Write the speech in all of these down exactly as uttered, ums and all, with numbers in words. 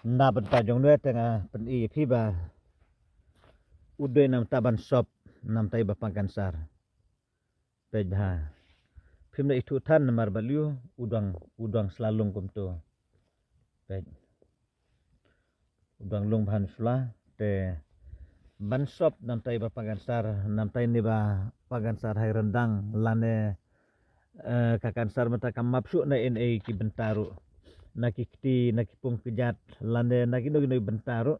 Na bynta jong nwe te nga pyni phi ba u dei namta ban sop namta i ba pang kansar. Peit bha. Phim da ithuh than namar ba liu u dang u dang sla lung kumto. Peit. U dang lung bha sla te ban sop namta i ba pang kansar, namta i ni ba pang kansar hai rendang lane eh, ka kansar mynta kam map shuh na in ei ki bynta ruh. Na ki kti, na ki pung kjat, lane na ki no ki no ki bynta ruh.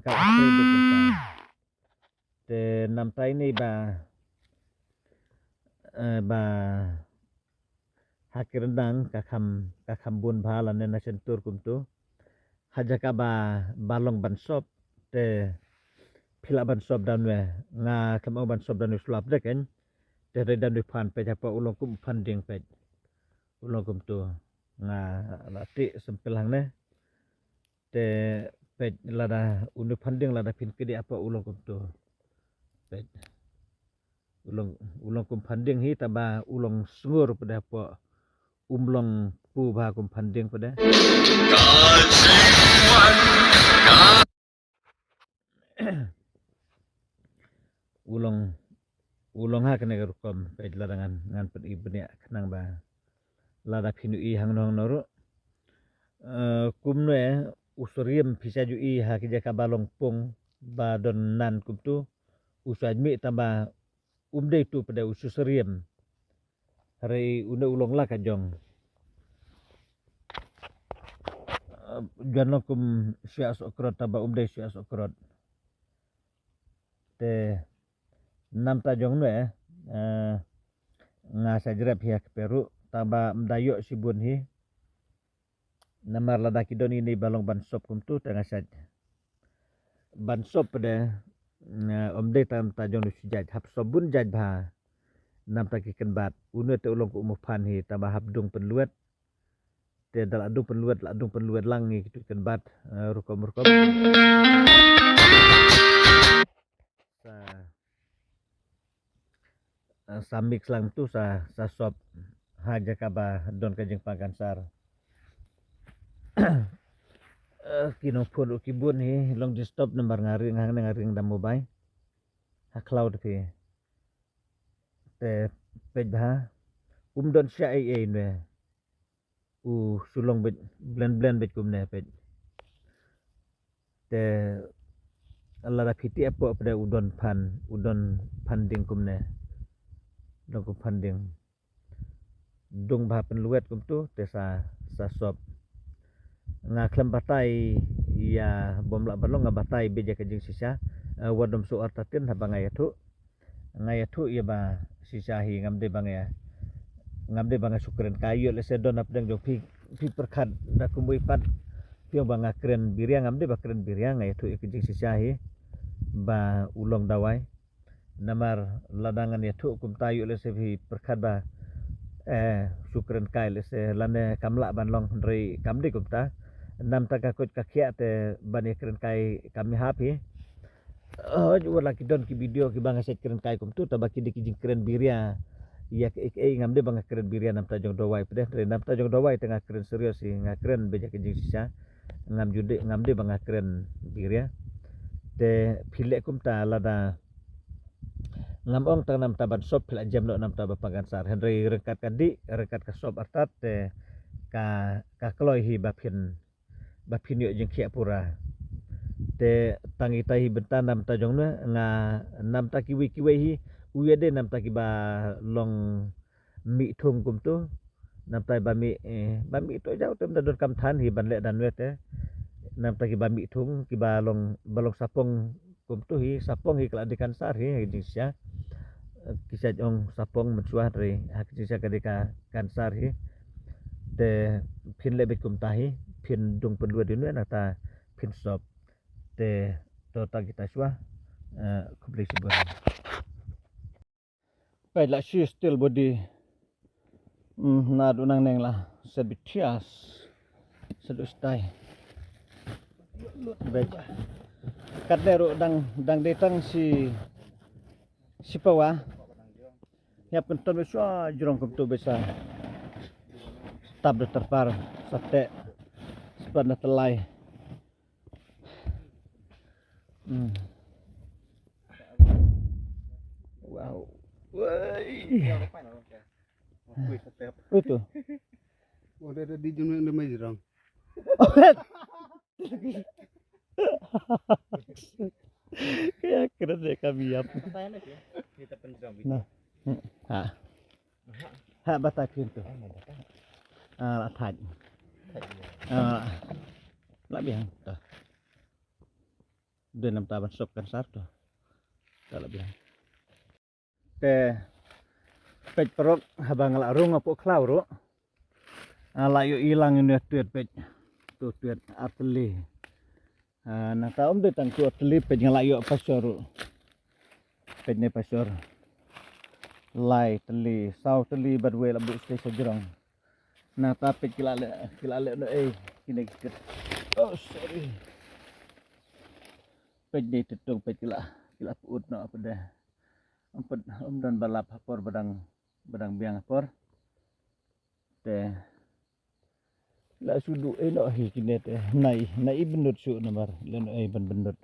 Ka asri bynta. Te namta i ni ba eh, ba ha ki rendang ka kham ka kham bun bha lane na sentur kumto. Ha jaka ba ba long ban sop te phi lah ban sop dan we nga khlem ong ban sop dan we slap de ken. Te dei dan we phan peit hapoh u long kum phan ding peit. U long kumto nga la ti sempel hangne. Te peit lada u ni phan ding lada phin kidi hapoh u long kumto. Peit. U long u long kum phan ding hi taba u long sngur pede hapoh um long pu bha kum phan ding pede. U long u long ha kane ka rukom peit lada ngan ngan peit i bniah khnang ba lada phin i hangno hangno ruh. Eh, kumne u syriem phi sa ju i ha ki jaka ba long pung ba don nan kumto u sa mih taba um dei tu pede u syriem. Hare une u long la ka jong. Eh, juan long kum shuwa sohkrot taba um dei shuwa sohkrot. Te namta jong ne eh, nga sa jrep hi ha kperu taba mda yoh shibun hi. Namar lada ki don ini ba long ban sop kumto te nga sa ban sop pede. Om dei tang ta jong nu shi jait hap sop bun jait bha. Namta ki kynbat une te u long ku u muphan hi taba hap dung pynluet. Te da la dung pynluet la dung pynluet lang ngi kitu kynbat eh, rukom rukom. Sa eh, sa mix lang tu sa sa sop ha jaka ba don ka jingpang kansar. Eh, ki nongphone ruh ki bun hi long disturb namar nga ring hangne nga ring da mobile. Ha cloud phi. Te peit bha um don sha ei ei ne. U shu long beit blen blen beit kumne peit. Te lada phi ti apoh pde u don phan u don phan ding kumne. Don kum phan ding. Dung bha pynluet kumtu te sa sa sop. Nga khlem batai ïa bym lah ban long nga batai beit ïa ka jingshisha. Eh, wat dom shu artatien haba nga ïathuh. Nga ïathuh ïa ba shisha hi ngam dei ba nga ïa ngam dei ba nga shu kren kai ïoh lehse don hapdeng jong phi phi pyrkhat da kumwei pat. Phi ong ba nga kren biria ngam dei ba kren biria nga ïathuh ïa ka jingshisha hi ba u long dawai. Namar lada ngan ïathuh kumta ïoh lehse phi pyrkhat ba eh shu kren kai lehse lane kam lah ban long hynrei kam dei kumta. Namta ka koit ka khiah te ban ïa kren kai kam ïahap hi. Hooid wat la ki don ki video kiba nga sait kren kai kumtu taba ki dei ki jingkren biria. Ïa kaei kaei ngam dei ba nga kren biria namta jong dawai pdeng namta jong dawai te nga kren serious hi nga kren beit ïa ka jingshisha. Ngam ju dei ngam dei ba nga kren biria. Te phi leh kumta lada ngam ong tang namta ban sop phi la jem noh namta ba pang kansar hynrei ryngkat ka dih ryngkat ka sop artat te ka ka kloi hi ba phin ba phin ïoh jingkhiah pura. Te tang ita hi bynta namta jong ne nga namta kiwei kiwei hi u ïa dei namta kiba long mih thung kumtu. Namta ba mih eh, ba mih to jaw tem da don kam than hi ban leh dan wet eh. Namta kiba mih thung kiba long ba long sapong kumtu hi sapong hi ka la dei kansar hi ha ka jingshisha. Ki sa ong sapong mynshuwa hynrei ha ka jingshisha ka dei ka kansar hi. Te phin leh beit kumta hi phin dung pynluet ïa u nangta phin sop. Te to ta kita shuwa. Eh, khublei shibun. Peit la shi steel body. Hmm, na du nang neng la. Sa bithias. Sa du stai. Beit. Katne ruh dang dang dei tang shi shi pawa. Hiap kynton beit shuwa jrong kumtu beit sa. Tap da tyrpar sa teh. Sa Pan na telai. Hmm. Wow. Woi. Itu. Oh, dia ada di jumlah nama jirang. Kaei kren de ka biap. Nah. Hmm. Ha. Ha, bata kren tu. Ah, la thait. Ah, la biang tu. Dei namar ban sop kansar tu. Ta la biang. Te peit paralok haba nga la rung hapoh khlaw ruh. Ah, la ïohi lang ïa une u tuid peit. Tu tuid ar tylli. Ah, nangta ym dei tang tu ar tylli peit nga la ïoh pasor ruh. Peit ne pasor. Lai tylli, saw tylli bad wei la buh sha jrong. Nangta peit ki la leh, ki la leh noh ei kine ki kit. Oh, sorry. Peit ne te tu peit ki la, ki la put noh apa dei. Ym pat, ym don ba lap ha por ba dang, ba dang biang ha por. Te la shu duh ei noh hi kine te. Nai, nai bynnud shuh namar leh noh ei ban bynnud.